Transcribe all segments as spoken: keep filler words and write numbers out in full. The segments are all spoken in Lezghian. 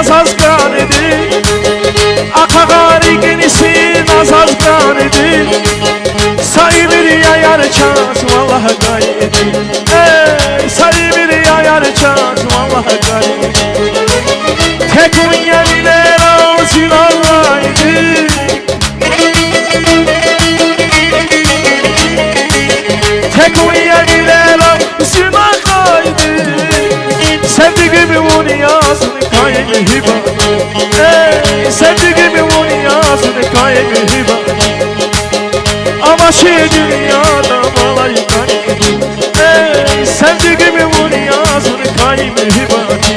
заз кӀаниди, ахъа гъари кӀиниси на заз кӀаниди, са уьмуьр яяр чаз валлагь гайиди, эй, са уьмуьр яяр чаз валлагь гайиди. Тек вун я вилерал зун агъайиди, тек вун я вилерал зун агъайиди, севдигим, вун язни кайи муьгьуьббатди, эй, севдигим, вун язни кайи муьгьуьббатди, амачир дуьньяда малаикатди, эй, севдигим, вун язни кайи муьгьуьббатди.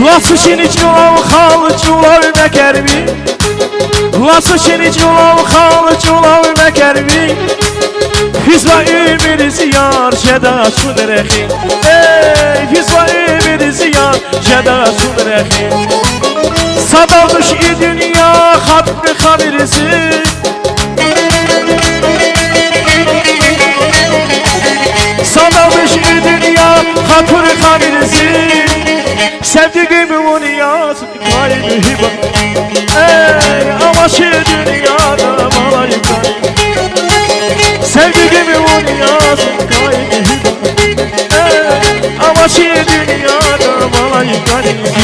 Лацу чини чӀулав хал чӀулав мекерви, лацу чини чӀулав хал чӀулав мекерви, физва уьмуьриз яр жеда чун рехи, эй, физва уьмуьриз яр жеда чун рехи. Садав туш и дуьнья хатур хамиризи, садав туш и дуьнья хатур хамиризи, севдигим, вун язни кайи муьгьуьббатди, эй, амачир дуьньяда малаикатди, севдигим, вун язни кайи муьгьуьббатди, эй, амачир дуьньяда малаикатди.